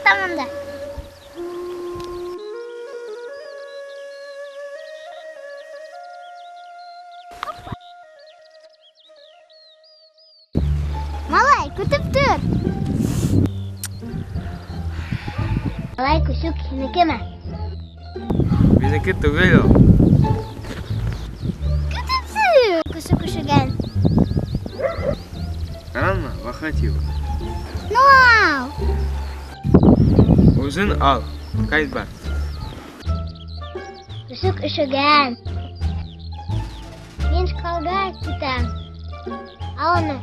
Туҡта мында. Малай, көтөп тор. Малай, көсөк һинекеме? Минеке түгел ул. Көтөп тор. Көсөк өшөгән. Ҡаранма, ваҡыт юҡ. Ну ал. Үҙең ал. Ҡайт бар. Көсөк өшөгән. Мин школға китәм. Ал уны.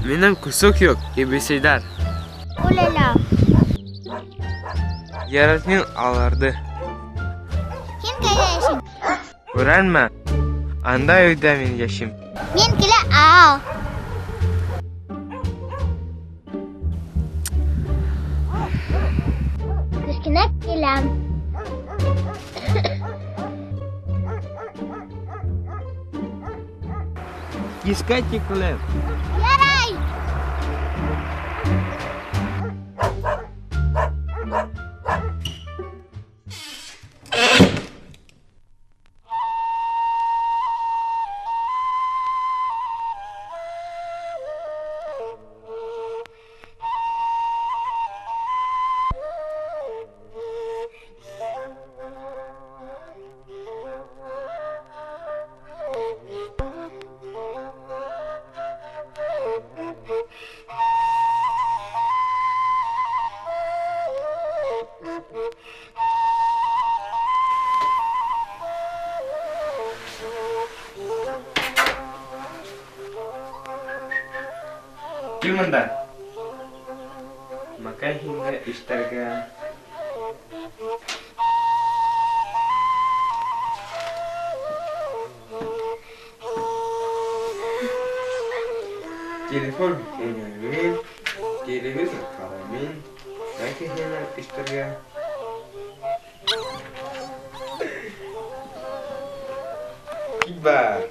Минең көсөк юҡ, ибесәйҙәр. Үләлә. Яратмайым уларҙы. Һин ҡайҙа йәшәйһең? Күрәнмә, анда өйҙә мин йәшәйем. Мин килә ал. Кескенә киләм. Кискә тиклем. Ярай. Кил мында. Макай һиңә эшләргә. Телефон уйнаймын, телевизор ҡараймын. Макай һиңә эшләргә. Кит бар.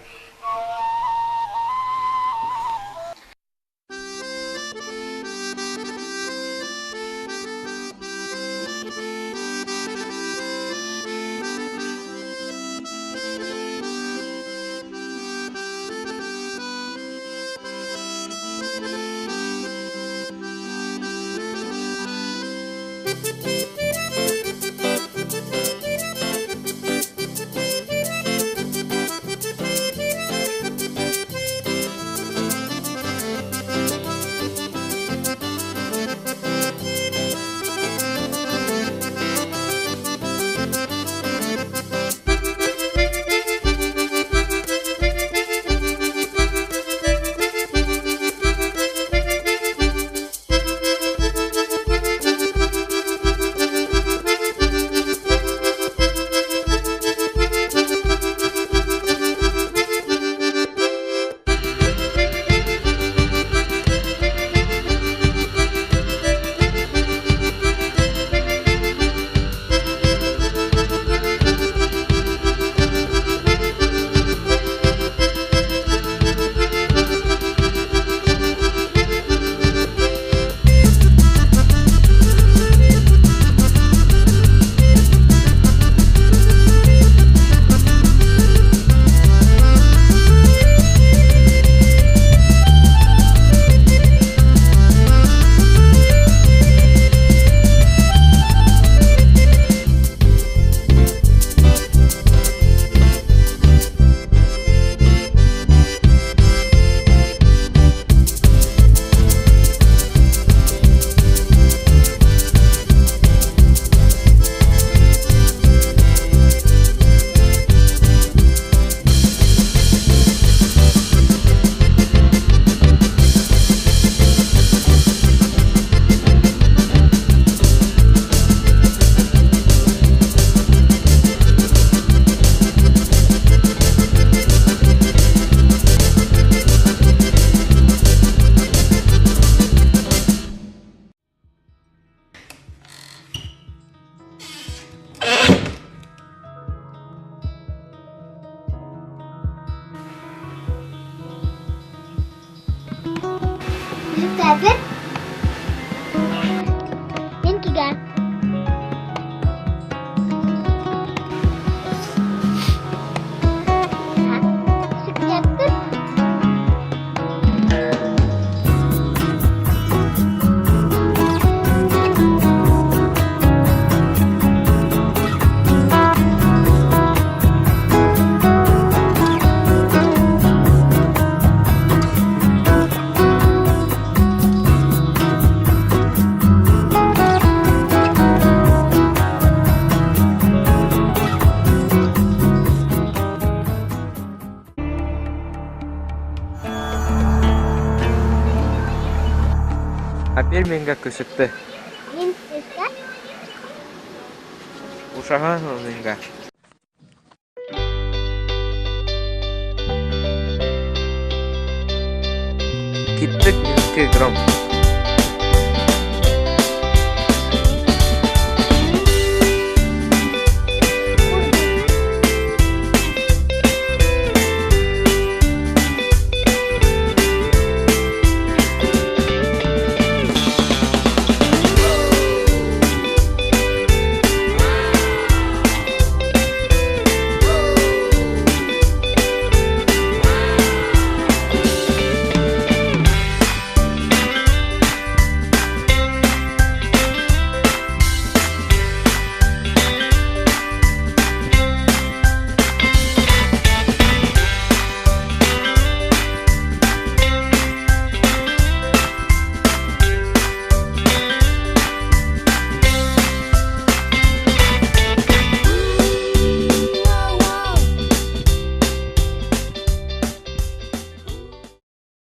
Әпир миңә көсөктө. Мин сестрә. Оҡшағанһың миңә. Киттек, минеке Гром.